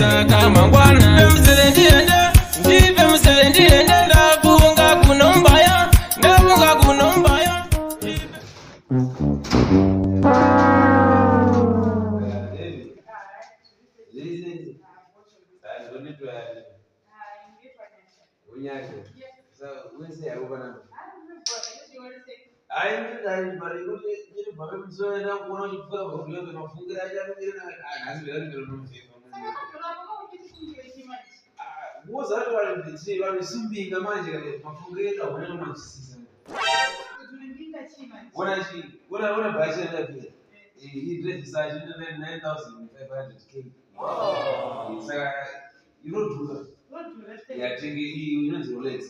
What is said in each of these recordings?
Saka mangwana museve ndiende, ndipe museve ndiende, ndafunga kunombaya, ndafunga kunombaya. Vanosumbinga manje mafungiro edu hauna nomanzwisisa. Ona chi, ona ona bhachi randapira. Idress sachi 9500 k. Saka inodhura. Yatenge iyi inonzi Rolex.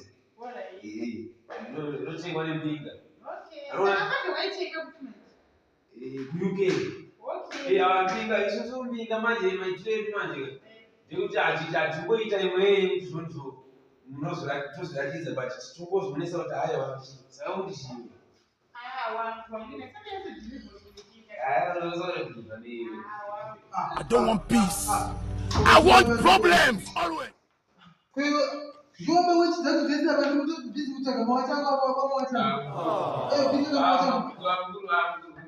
Inotengwa nembinga. KuUK. Ava mbinga, isusu mbinga manje maitiro edu manje ndekuti hatingoita imwe yekuti zvonizvo munozoratidza, but tingozoonesa kuti haiwa, saka kuti chii. I don't want peace. I want problems always. Ngombe wechi dzacho dzese apa ndiri kutsvaga mawachanga apa apa mawachanga. Eh, busy mawachanga.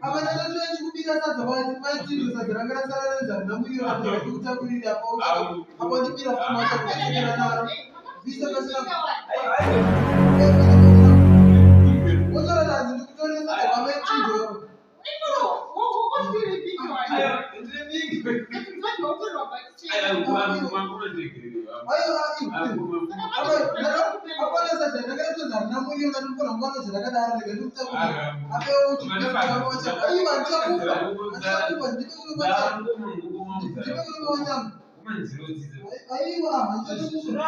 Apa ndatotoya chikubika sadza maitiro sadza ranga rasara rezana namuriro apa ndikutakurira apa apa ndibira futi mawachanga kuchekera naro. Bvisa pasina. Wotora tanzi ndikutorera sadza kwamaitiro. Apana sadza ranga ratodza rina muriwo ndatombona nguva zvakadaro rega ndikutakurira. Apa uchibvisa mawachanga. Aiwa, ndichakupa. Ndichakupa, ndipe kuno mawachanga. Ndipe kuno mawachanga. Aiwa, handichakupa.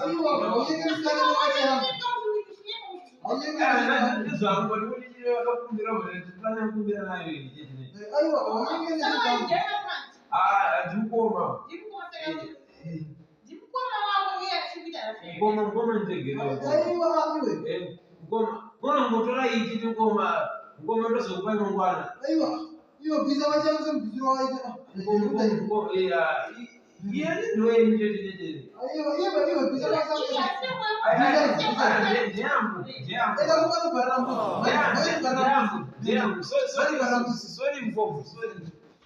Aiwa, haunyenge musikana mawachanga. Haunyenge musikana. Aiwa, haunyenge musikana. Aiwa, iwe. Ngoma ngotora ichi, ngoma, ngoma, ndozokupa mangwana. Aiwa, iwe bvisa mawachanga semubvisiro waita. Iye ndoyenyu chete chete. Aiwa, iwe, iwe, bvisa mawachanga. Ndeyangu. Enda kumanovharira mbudzi. Manovharira mbudzi. Ndeyangu, sorry mfofu, sorry.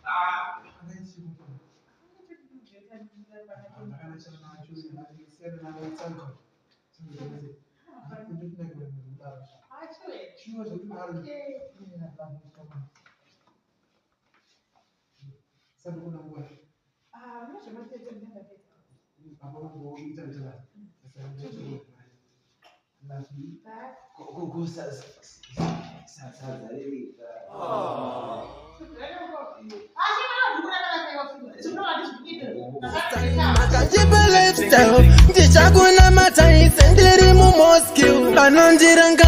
Ah. Sadza riri. Makachipa lifestyle, ndichakunamata ise ndiri mumosque, vanondiranga.